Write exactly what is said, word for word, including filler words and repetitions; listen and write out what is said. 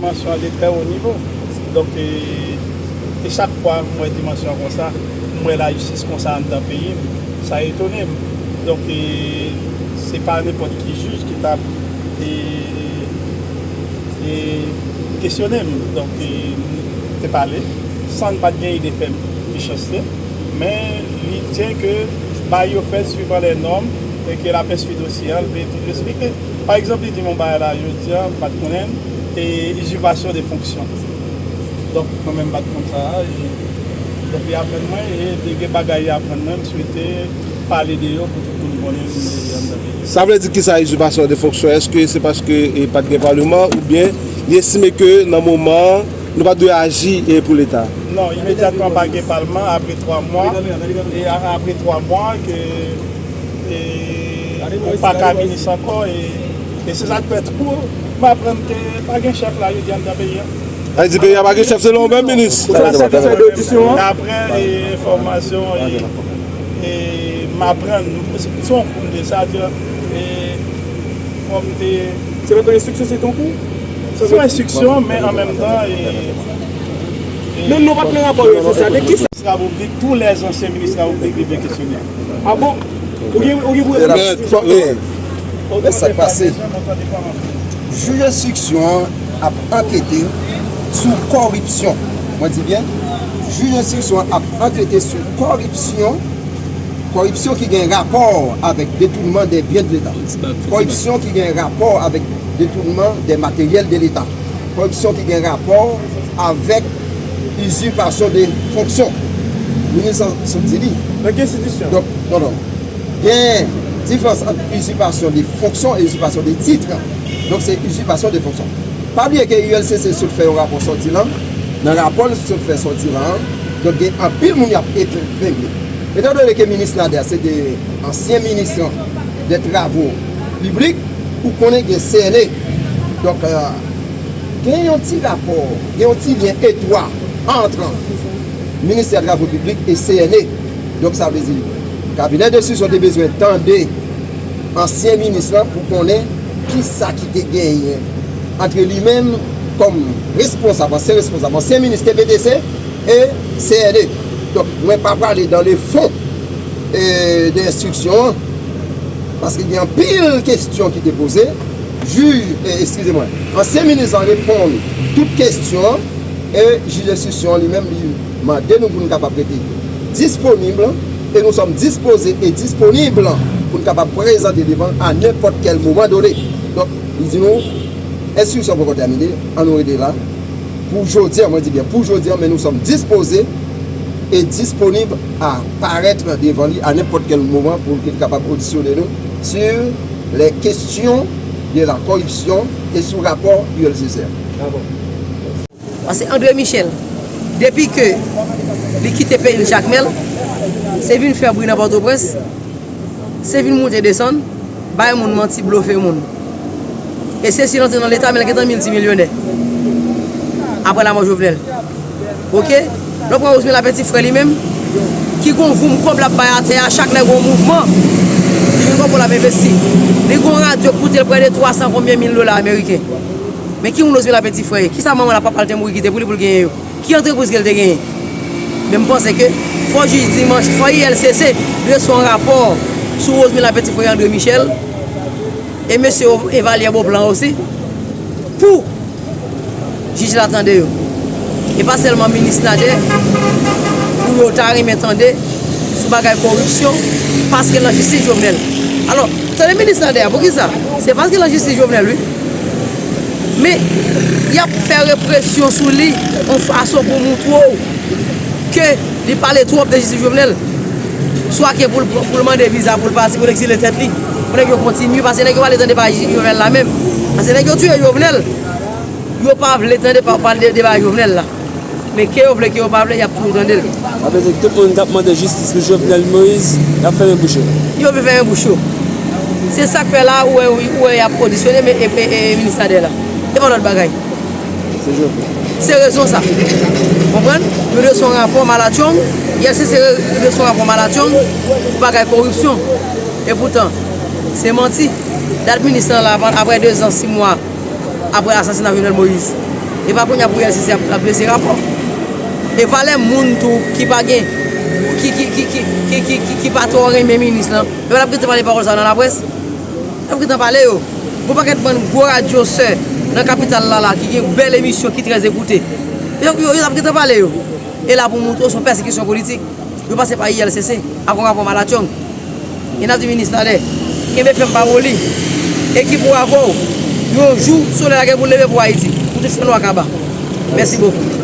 Dimansyon an de trè wo nivo. Donk, e, e chak fwa m wè dimansyon konsa, m wè lajistis konsa anndan peyi m, sa etone m. Donk, e, se pa nenpòt ki jij ki t ap, e, e, kesyone m. Donk, e, m te pale, san n pa t gen ide fè m mechanste, men li tyen ke bagay yo fèt suivant les normes et que la presse suit aussi, an, l vle tout respekte. Pa egzanp, li di m yon bagay la jodi a, m pa t konnen l, e izipasyon de fonksyon. Donk, mwen menm, m pa t konn sa, e, donk, li aprann mwen, e de gen bagay li aprann mwen, m swete pale de yo pou tout moun konnen m anndan peyi. Sa vle di kisa, izipasyon de fonksyon? Èske se paske, e, pa t gen palman, oubyen li estime ke nan moman an, nou pa t dwe aji, e, pou Leta? Non, imedyatman pa gen palman, apre twa mwa, e a-, apre twa mwa ke, e, ou pa ka minis ankò, e, e se sa k fè tou, m aprann ke pa gen chèf la jodi a anndan peyi a. Sa vle di peyi a pa gen chèf, se lè ou menm minis. Sa se fè de odisyon an. Daprè, e, enfòmasyon, e, e, m aprann, se, se yon kou m de sa, e, fò m te Se pa yon enstriksyon, se ton kou? Se yon enstriksyon, men an menm tan, e, e, men nou pa t nan rapò yo, se sa. De kisa? Ministra piblik, tou lè zansyen ministra piblik, li vle kesyone. A bon? Ou gen, ou gen pou... Men, men, men sa k pase. Jij enstriksyon an ap ankete sou kòripsyon. Mwen di byen, jij enstriksyon an ap ankete sou kòripsyon, kòripsyon ki gen rapò avèk detounman de byen de Leta, kòripsyon ki gen rapò avèk detounman de materyèl de Leta, kòripsyon ki gen rapò avèk izipasyon de fonksyon. Minis lan sot di li. Nan ki enstitisyon? Donk, non, non. Gen diferans ant izipasyon de fonksyon e izipasyon de tit. Donk, se izipasyon de fonksyon. Pa bliye ke U L C C sot fè yon rapò sòti lan. Nan rapò l sot fè sòti lan an, donk, gen anpil moun y ap epegle. Etandone ke minis Nader se te ansyen minis de travo piblik, ou konnen gen C N E. Donk, e, gen yon ti rapò, gen yon ti lyen etwa ant Ministè Travo Piblik e C N E. Donk, sa vle di, kabinè de enstriksyon te bezwen tande ansyen minis lan pou konnen kisa ki te genyen ant li menm kòm responsab, ansyen responsab, ansyen minis T P T C e C N E. Donk, mwen pa prale dans le fond, e, de enstriksyon an, paske gen anpil kesyon ki te poze. Jij, e, eskize mwen, ansyen minis lan reponn tout kesyon an, e jij enstriksyon an li menm, li mande nou pou nou kapab rete disponib, e nou sòm dispoze e disponib pou nou kapab prezante devan l a nenpòt kèl moman done. Donk, li di nou, enstriksyon poko tèmine, ann nou rete la. Pou jodi a, mwen di byen, pou jodi a, men nou sòm dispoze e disponib a parèt devan li a nenpòt kèl moman pou ke l kapab odisyone nou sur les questions de la corruption e sou rapò U L C C a. Paske André Michel, depi ke li kite peyi l Jakmèl, se vin fè bri nan Pòtoprens, se vin moute desann, bay moun manti, blofe moun. E se si l antre nan Leta, men l gentan miltimilyonè. Apre lanmò Jovenel. Oke? Lè w pran Rosemary Lapetit Frè li menm, ki gon voum kòb l ap bay atè a, chak lè gon mouvman, li gen kòb pou l ap envesti. Li gon radyo k koute l prè de twa san konbyen mil dola ameriken. Men ki moun Rosemary Lapetit Frè ye? Kisa manman l ak papa l te mouri kite pou li, pou l genyen yo? Ki antrepriz ke l te genyen? Men m panse ke fò jij dimanch, fò U L C C dwese yon rapò sou Rosemary Lapetit Frè e André Michel e mesye Evalye Beauplan osi, pou jij la tande yo. E pa sèlman minis Nader, pou yo ta renmen tande sou bagay koripsyon, paske nan jistis Jovenel. Alò, tande minis Nader a, poukisa? Se paske nan jistis Jovenel, wi. Men, y ap fè represyon sou li yon fason pou montre w ke li pale twòp de jistis Jovenel. Swa ke pou l, pou l mande viza, pou l pati, pou l egzile tèt li. Pou nèg yo kontinye, paske nèg yo pa vle tande pa Jovenel la menm. Paske nèg yo tiye Jovenel, yo pa vle tande pa, pale de, de pa Jovenel la. Men ke yo vle, ke yo pa vle, y ap toujou tande l. Sa vle di tout moun k ap mande jistis pou Jovenel Moïse, y ap fèmen bouch yo. Yo vle fèmen bouch yo. Se sa k fè la, ou wè, ou wè y ap odisyone, men, e, e, e, minis Nader la. E pa lòt bagay. Se Jovenel. Se rezon sa. Konprann? Yo dwese yon rapò malatchong, U L C C dwese yon rapò malatchong pou bagay koripsyon. Epoutan, se manti. Dat minis lan la, apre de zan, sis mwa, apre asasina Jovenel Moïse. E pa kounye a pou L C C ap, ap drese rapò. E valè moun tou ki pa gen, ki, ki, ki, ki, ki, ki, ki, ki pa twò renmen minis lan. E pa l ap gentan pale pawòl sa nan laprès. L ap gentan pale yo. Gon pakèt bann gwo radyo sè nan kapital la la ki gen bèl emisyon ki trè ekoute. Yo, yo, yo t ap gentan pale yo. E la pou montre w se yon pèsekisyon politik. Yo pase pa I L C C ak yon rapò malatyong. E n ap di minis talè, kenbe fèm pa moli. Ekip ou avè w. Yon jou, solèy la gen pou leve pou Ayiti. Pou tout fè nwa kaba. Mèsi bokou.